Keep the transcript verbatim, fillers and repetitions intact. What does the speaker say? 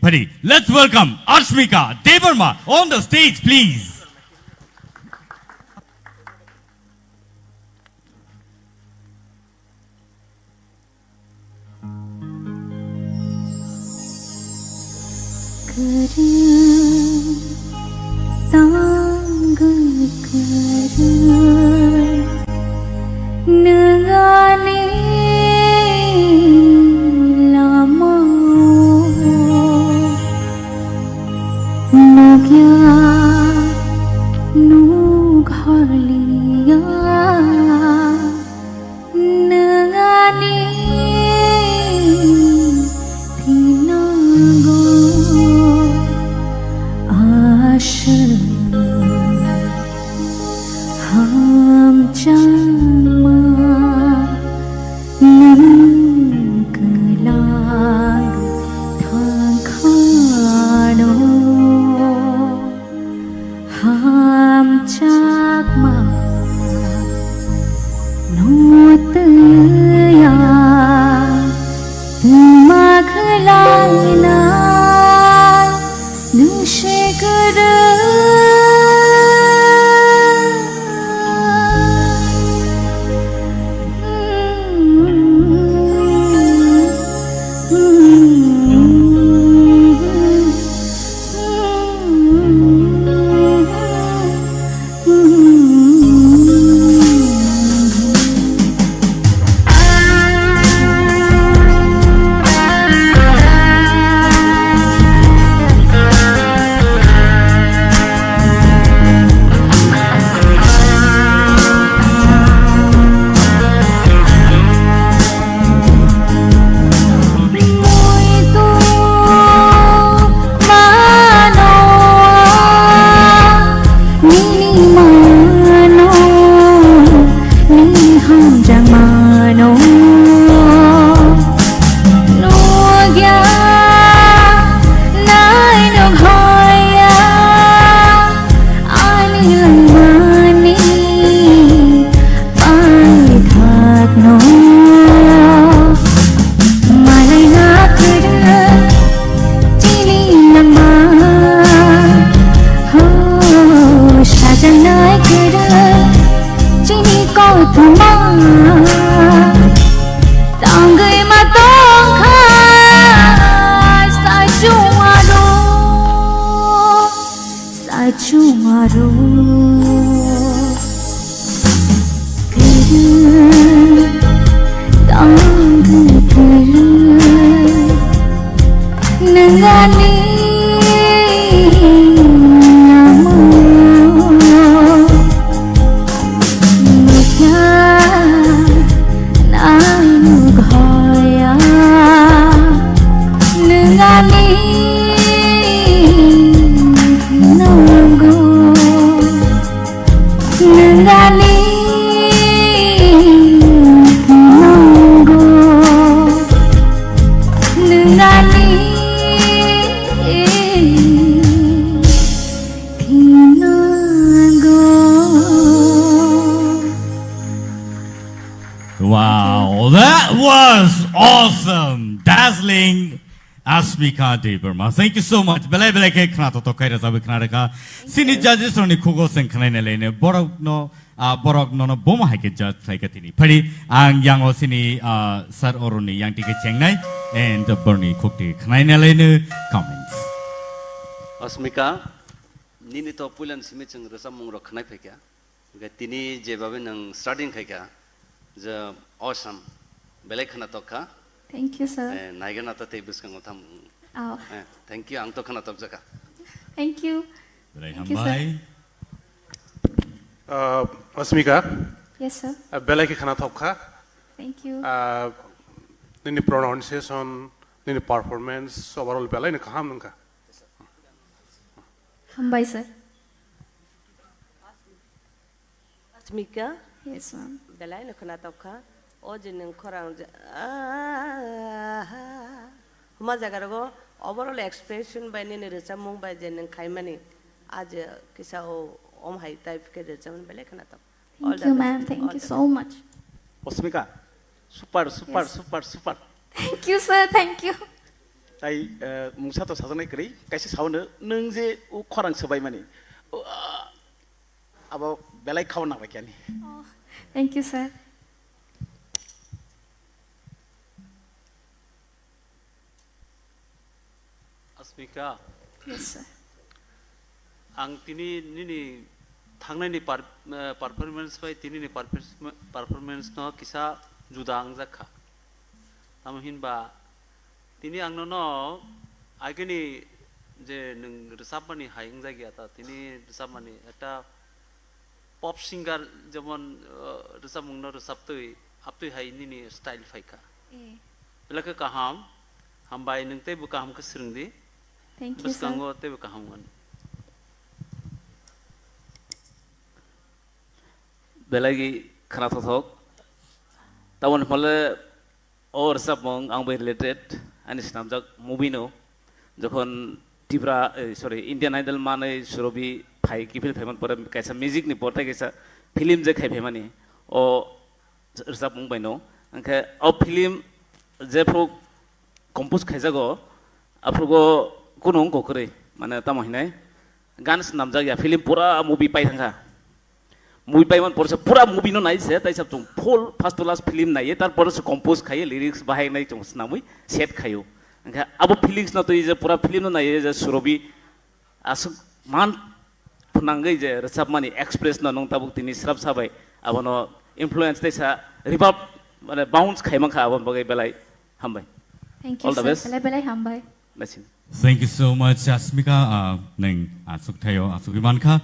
Padi, let's welcome Asmika Debbarma on the stage, please. Kwrwng tongwi kwrwng nwng ani lama-o nukya nukharliya. Nwng ani thinango aswk hamjakma nwng kwlai thangkhano. Hamjakma no twiya twma khwlainai nwng se kwrwng. Nini mano, nini hamjakmano nukya, nai nukhoya. Ani langmani paithakno malaina kwrwng chini langma. Ho, sajaknai kwrwng chini kothoma. Tangwi ma tongkha sachung aro. Sachung aro kwrwng, tongwi kwrwng, nwng ani namo nukya. Nang nukhoya, nwng ani nungo, nwng ani nungo, nwng ani nungo. Wow, that was awesome, dazzling, Asmika Debbarma. Thank you so much. Belai belai khe khna totok khai rajabwi khna rwkha. Sini judges rokni khugo chwng khnaina laino borokno, ah, borok nono bomo hai khe judge khlai kha tini. Phari ang yango sini, ah, sir oroni yang tike chengnai and borni khukti khnaina laino comments. Asmika, nini to puilan simi chwng rwchapmung rok khnai phaikha. Hingke tini jebabe nwng starting khaikha, je awesome, belai khwnatok kha. Thank you, sir. Eh, naigana ta tei bwskango tham. Oh. Eh, thank you, ang to khwnatok jakha. Thank you. Belai Thank you, sir. Hambai. Uh, Asmika. Yes, sir. Uh, belai khe khwnatok kha. Thank you. Uh, nini pronunciation, nini performance, overall belai ni kaham nungkha. Hambai, sir. Asmika? Yes, ma'am. Belai no khwnatok kha. O je nwng khorang je, ah, huma jaga rogo overall expression bai nini rwchapmung bai je nwng khaimani, a je kisa o om hai type khe rwchapmani belai khwnatok. All Thank the you, best. Ma'am. Thank All you the so best. Much. Asmika, super, super, Yes. Super, super. Thank you, sir. Thank you. Tai, eh, mungsa to sajaknai kwrwi, kaisa saono nwng je o khorang swbaimani, o, ah, abo belai khao nangbai khe ani. Oh, thank you, sir. Asmika, yes, sir. Ang tini nini thangnaini par-, eh, performance bai tinini performance no kisa juda wngjak kha. Tamo hinba tini ang nono agini je nwng rwchapmani hai wngjak ya ta, tini rwchapmani ekta pop singer jemon, eh, rwchapmungno rwchaptwi, aptwi hai nini style phaikha. Eh. Belai khe kaham, hambai nwng teibo kaham khe swrwngdi. Thank you, sir. Bwskango teibo kaham wngmani. Belai khwnathok thok. Taboni hwnle o rwchapmung ang bai related, ani swnamjak movie no. Jokhon Tripura, eh, sorry, Indian Idol manwi Surobi phai, kiphil phaiman pore kaisa music ni portai kaisa film je khai phaimani, o rwchapmung bai no. Hwnkhe o film jephru compose khaijago, aphrugo kunu wngkha kwrwi, mane tamo hinai gan swnamjak ya, film pura movie pai thangkha. Movie paiman porsa pura movie no nai se, tai sab chung full first to last film nai, tar porsa compose khai, lyrics bahai nai chung swnamwi set khaio. Hwnkhe abo feelings no twi je pura film no nai je Surobi aswk man phnangwi je rwchapmani express no nwng tabuk tini srap sabai abono influence tei sa ribap mane bounce khai mankha aboni bagwi belai hambai. Thank you, all the sir. Best. Belai belai hambai. Naising. Thank you so much, Asmika. Ah, nwng aswk thaio, aswk mankha.